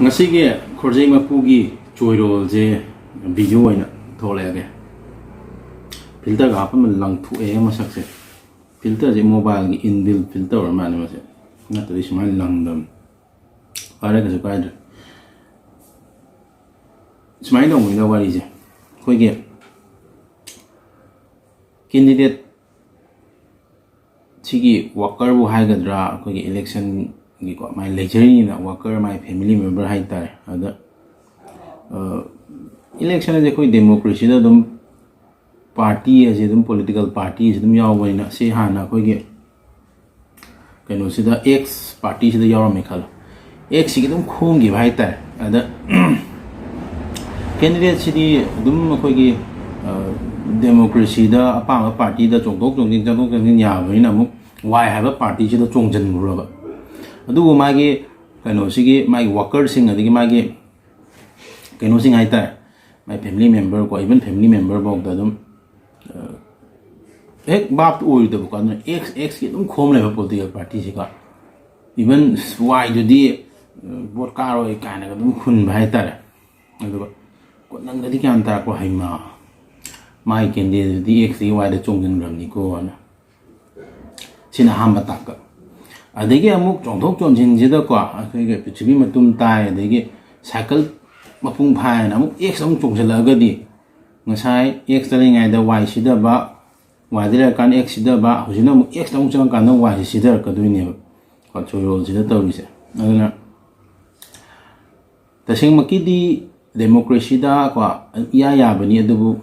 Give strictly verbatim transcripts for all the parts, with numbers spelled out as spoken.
ꯉꯁꯤꯒꯤ ꯈꯣꯔꯖꯩ ꯃꯄꯨꯒꯤ ꯆꯣꯏꯔꯣꯜꯁꯦ ꯚꯤꯗꯤꯑꯣ ꯑꯣꯏꯅ ꯊꯣꯛꯂꯛꯑꯒꯦ꯫ ꯐꯤꯜꯇꯔꯒ ꯍꯥꯞꯄ ꯑꯃ ꯂꯪꯊꯣꯛꯑꯦ ꯃꯁꯛꯁꯦ꯫ ꯐꯤꯜꯇꯔꯁꯦ ꯃꯣꯕꯥꯏꯜꯒꯤ ꯏꯟꯕꯤꯜ ꯐꯤꯜꯇꯔ ꯑꯣꯏꯔ ꯃꯥꯜꯂꯦ ꯃꯁꯦ, ꯅꯠꯇ꯭ꯔꯗꯤ ꯁꯨꯃꯥꯏꯅ ꯂꯪꯗꯕꯅꯤ꯫ ꯐꯔꯦ, ꯀꯩꯁꯨ ꯀꯥꯏꯗ꯭ꯔꯦ꯫ ꯁꯨꯃꯥꯏꯅ ꯇꯧꯕꯅꯤꯗ ꯋꯥꯔꯤꯁꯦ꯫ ꯑꯩꯈꯣꯏꯒꯤ ꯀꯦꯟꯗꯤꯗꯦꯠ ꯁꯤꯒꯤ ꯋꯥꯀꯔꯕꯨ ꯍꯥꯏꯒꯗ꯭ꯔꯥ, ꯑꯩꯈꯣꯏꯒꯤ ꯏꯂꯦꯛꯁꯟꯒꯤꯀꯣ, ꯃꯥꯏ ꯂꯩꯖꯔꯤꯅꯤꯅ ꯋꯥꯀꯔ, ꯃꯥꯏ ꯐꯦꯃꯤꯂꯤ ꯃꯦꯝꯕꯔ ꯍꯥꯏꯇꯥꯔꯦ꯫ ꯑꯗ ꯏꯂꯦꯛꯁꯟ ꯑꯁꯦ ꯑꯩꯈꯣꯏ ꯗꯦꯃꯣꯀ꯭ꯔꯦꯁꯤꯗ ꯑꯗꯨꯝ ꯄꯥꯔꯇꯤ ꯑꯁꯦ ꯑꯗꯨꯝ, ꯄꯣꯂꯤꯇꯤꯀꯦꯜ ꯄꯥꯔꯇꯤ ꯑꯁꯦ ꯑꯗꯨꯝ ꯌꯥꯎꯕꯅꯤꯅ, ꯁꯤ ꯍꯥꯟꯅ ꯑꯩꯈꯣꯏꯒꯤ ꯀꯩꯅꯣꯁꯤꯗ, ꯑꯦꯛꯁ ꯄꯥꯔꯇꯤꯁꯤꯗ ꯌꯥꯎꯔꯝꯃꯦ ꯈꯜꯂꯣ꯫ ꯑꯦꯛꯁꯁꯤꯒꯤ ꯑꯗꯨꯝ ꯈꯣꯡꯈꯤꯕ ꯍꯥꯏꯇꯥꯔꯦ꯫ ꯑꯗ ꯀꯦꯟꯗꯤꯗꯦꯠꯁꯤꯗꯤ ꯑꯗꯨꯝ ꯑꯩꯈꯣꯏꯒꯤ ꯗꯦꯃꯣꯀ꯭ꯔꯦꯁꯤꯗ ꯑꯄꯥꯝꯕ ꯄꯥꯔꯇꯤꯗ ꯆꯣꯡꯊꯣꯛ ꯆꯣꯡꯁꯤꯟ, ꯆꯪꯊꯣꯛ ꯆꯪꯁꯤꯟ ꯌꯥꯕꯅꯤꯅ ꯑꯃꯨꯛ ꯋꯥꯏ ꯍꯥꯏꯕ ꯄꯥꯔꯇꯤꯁꯤꯗ ꯆꯣꯡꯁꯤꯟꯈ꯭ꯔꯕ꯫ ꯑꯗꯨꯕꯨ ꯃꯥꯒꯤ ꯀꯩꯅꯣꯁꯤꯒꯤ, ꯃꯥꯒꯤ ꯋꯥꯀꯔꯁꯤꯡ, ꯑꯗꯒꯤ ꯃꯥꯒꯤ ꯀꯩꯅꯣꯁꯤꯡ ꯍꯥꯏꯇꯥꯔꯦ, ꯃꯥꯏ ꯐꯦꯃꯤꯂꯤ ꯃꯦꯝꯕꯔ ꯀꯣ, ꯏꯚꯟ ꯐꯦꯃꯤꯂꯤ ꯃꯦꯝꯕꯔ ꯐꯥꯎꯗ ꯑꯗꯨꯝ ꯍꯦꯛ ꯚꯥꯞꯇꯨ ꯑꯣꯏꯔꯣꯏꯗꯕꯀꯣ꯫ ꯑꯗꯨꯅ ꯑꯦꯛꯁ ꯑꯦꯛꯁꯀꯤ ꯑꯗꯨꯝ ꯈꯣꯝ ꯂꯩꯕ ꯄꯣꯂꯤꯇꯤꯀꯦꯜ ꯄꯥꯔꯇꯤꯁꯤꯀꯣ꯫ ꯏꯚꯟ ꯋꯥꯏꯗꯨꯗꯤ ꯚꯣꯠ ꯀꯥꯔꯣꯏ ꯀꯥꯏꯅꯒ ꯑꯗꯨꯝ ꯍꯨꯟꯕ ꯍꯥꯏꯇꯥꯔꯦ꯫ ꯑꯗꯨꯒ ꯀꯣꯟꯅꯪꯗꯗꯤ ꯒ꯭ꯌꯥꯟ ꯇꯥꯔꯛꯄ, ꯍꯩꯃ, ꯃꯥꯒꯤ ꯀꯦꯟꯗꯤꯗꯦꯠꯇꯨꯗꯤ ꯑꯦꯛꯁꯇꯒꯤ ꯋꯥꯏꯗ ꯆꯣꯡꯁꯤꯟꯈ꯭ꯔꯕꯅꯤꯀꯣꯅ꯫ ꯁꯤꯅ ꯑꯍꯥꯟꯕ ꯇꯥꯡꯀꯛ꯫ ꯑꯗꯒꯤ ꯑꯃꯨꯛ ꯆꯣꯡꯊꯣꯛ ꯆꯣꯡꯁꯤꯟꯁꯤꯗꯀꯣ, ꯑꯩꯈꯣꯏꯒꯤ ꯄ꯭ꯔꯤꯊꯤꯕꯤ ꯃꯇꯨꯝ ꯇꯥꯏ, ꯑꯗꯒꯤ ꯁꯥꯏꯀꯜ ꯃꯄꯨꯡ ꯐꯥꯏꯅ ꯑꯃꯨꯛ ꯑꯦꯛꯁ ꯑꯃꯨꯛ ꯆꯣꯡꯁꯤꯜꯂꯛꯑꯒꯗꯤ, ꯉꯁꯥꯏ ꯑꯦꯛꯁꯇ ꯂꯩꯔꯤꯉꯩꯗ ꯋꯥꯏ ꯁꯤꯗꯕ, ꯋꯥꯏꯗ ꯂꯩꯔꯀꯥꯟꯗ ꯑꯦꯛꯁ ꯁꯤꯗꯕ, ꯍꯧꯖꯤꯛꯅ ꯑꯃꯨꯛ ꯑꯦꯛꯁꯇ ꯑꯃꯨꯛ ꯆꯪꯉꯀꯥꯟꯗ ꯋꯥꯏꯁꯤ ꯁꯤꯗꯔꯛꯀꯗꯣꯏꯅꯦꯕ꯫ ꯀꯣ, ꯆꯣꯏꯔꯣꯜꯁꯤꯗ ꯇꯧꯔꯤꯁꯦ꯫ ꯑꯗꯨꯅ ꯇꯁꯦꯡꯃꯛꯀꯤꯗꯤ ꯗꯦꯃꯣꯀ꯭ꯔꯦꯁꯤꯗ ꯀꯣ, ꯏꯌꯥ ꯌꯥꯕꯅꯤ, ꯑꯗꯨꯕꯨ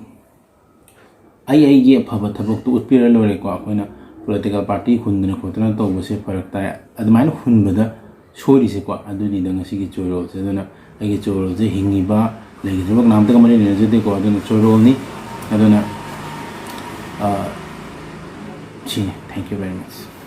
ꯑꯩ ꯑꯩꯒꯤ ꯑꯐꯕ ꯊꯕꯛꯇꯨ ꯎꯠꯄꯤꯔ ꯂꯣꯏꯔꯦꯀꯣ꯫ ꯑꯩꯈꯣꯏꯅ ꯄꯣꯂꯤꯇꯤꯀꯦꯜ ꯄꯥꯔꯇꯤ ꯍꯨꯟꯗꯅ ꯈꯣꯠꯇꯅ ꯇꯧꯕꯁꯦ ꯐꯔꯛ ꯇꯥꯏ꯫ ꯑꯗꯨꯃꯥꯏꯅ ꯍꯨꯟꯕꯗ ꯁꯣꯏꯔꯤꯁꯦꯀꯣ꯫ ꯑꯗꯨꯅꯤꯗ ꯉꯁꯤꯒꯤ ꯆꯣꯏꯔꯣꯜꯁꯦ꯫ ꯑꯗꯨꯅ ꯑꯩꯒꯤ ꯆꯣꯏꯔꯣꯜꯁꯦ ꯍꯤꯡꯉꯤꯕ ꯂꯩꯈꯤꯗ꯭ꯔꯤꯕ ꯀꯅꯥꯝꯇꯒ ꯃꯔꯤ ꯂꯩꯅꯖꯗꯦꯀꯣ꯫ ꯑꯗꯨꯅ ꯆꯣꯏꯔꯣꯜꯅꯤ꯫ ꯑꯗꯨꯅ, ꯑ, ꯁꯤꯅꯤ꯫ Thank you very much꯫